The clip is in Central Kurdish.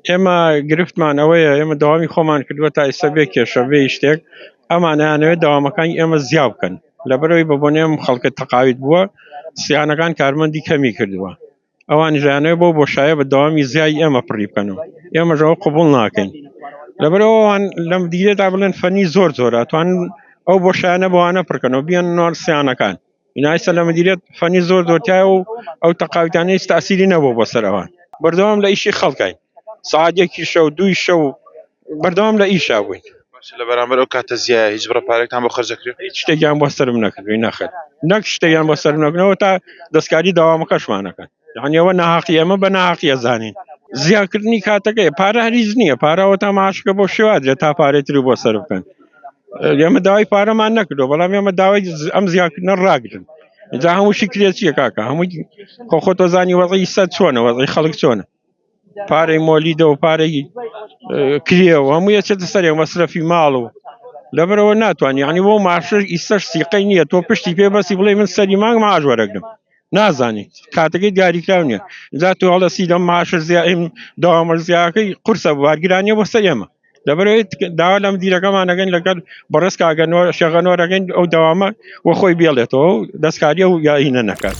ئێمە گرفتمان ئەوەیە ئێمە داوامی خۆمان کردووە تا ئیستا بێ کێشە بێ شتێک، ئەمانیانەوێت داوامەکانی ئێمە زیا بکەن، لەبەرەوەی بە بۆنەی ئەم خەڵکە تەقاویت بووە سیانەکان کارمەندی کەمی کردووە، ئەوانیش ئەیانەوێت بەو بۆشایە بە دەوامی زیای ئێمە پڕی بکەنەوە، ئێمەش ئەوە قبوڵ ناکەین. لەبەرەوە ئەوان لەم دیرێدا بڵێن فەنی زۆر زۆرە، ئەتوانن ئەو بۆشایانە بەوانە پڕکەنەوە بیەنەوە سیانەکان. ئیستا لە مدیریەت فەنی زۆر زۆر تایە و ئەو تەقاویتانە هیچ تاسیری نەبوو بۆ سەر ئەوان. بەردەوام لە ئیشی خەڵکین، سەعات یەکی شەو دووی شەو بەردەوام لە ئیشا بووین. باشە لە بەرامبەر ئەو کاتە زیایە هیچ بڕە پارێکتان بۆ خەرج دەکرێت؟ هیچ شتێکیان بۆ سەرم نەکردوین، نەخێر، نەک شتێکیان بۆ سەرم نەکردنەوە تا دەستکاری داوامەکەشمان نەکەن. یعنی ئەوە ناهەقی ئێمە بە ناهەقی ئەزانین. زیاکردنی کاتەکەی پارە هەر هیچ نییە، پارەوە تا معاشەکە بۆ شێوا درێت تا پارەی تری بۆ سەر بکەن. ئێمە داوای پارەمان نەکردو، بەڵام ئێمە داوای ئەم زیاکردنە ڕاگرن. جا هەمووشی کرێچیە کاکە، هەمووی خۆ خۆتۆ زانی وەزعی سەر چۆنە، وەزعی خەڵک چۆنە، پارەی مۆلیدە و پارەی کرێ و هەموو یەچێتە سەرێ مەسرەفی ماڵ و لەبەرەوە ناتوانانی. یعنی بۆ ماشر ئیسەش سیقەی نییە تۆ پشتی پێ بەسی بڵێ من سەری مانگ معاش وەرەگرم، نازانیت کاتەکەی دیاریکراو نییە. جا تۆ هەڵەسی لەم معاشە زیایم داوامە زیاکەی قورسە، بارگرانیە بۆ سەر ئێمە. لەبەرەوەی داوا لەم دیرەکەمان ئەگەین لەگەڵ بەڕێز کاگەنۆر شێغەنۆرەکەین ئەو داوامە وە خۆی بێڵێتەوە و دەستکاریە و یاینە نەکات.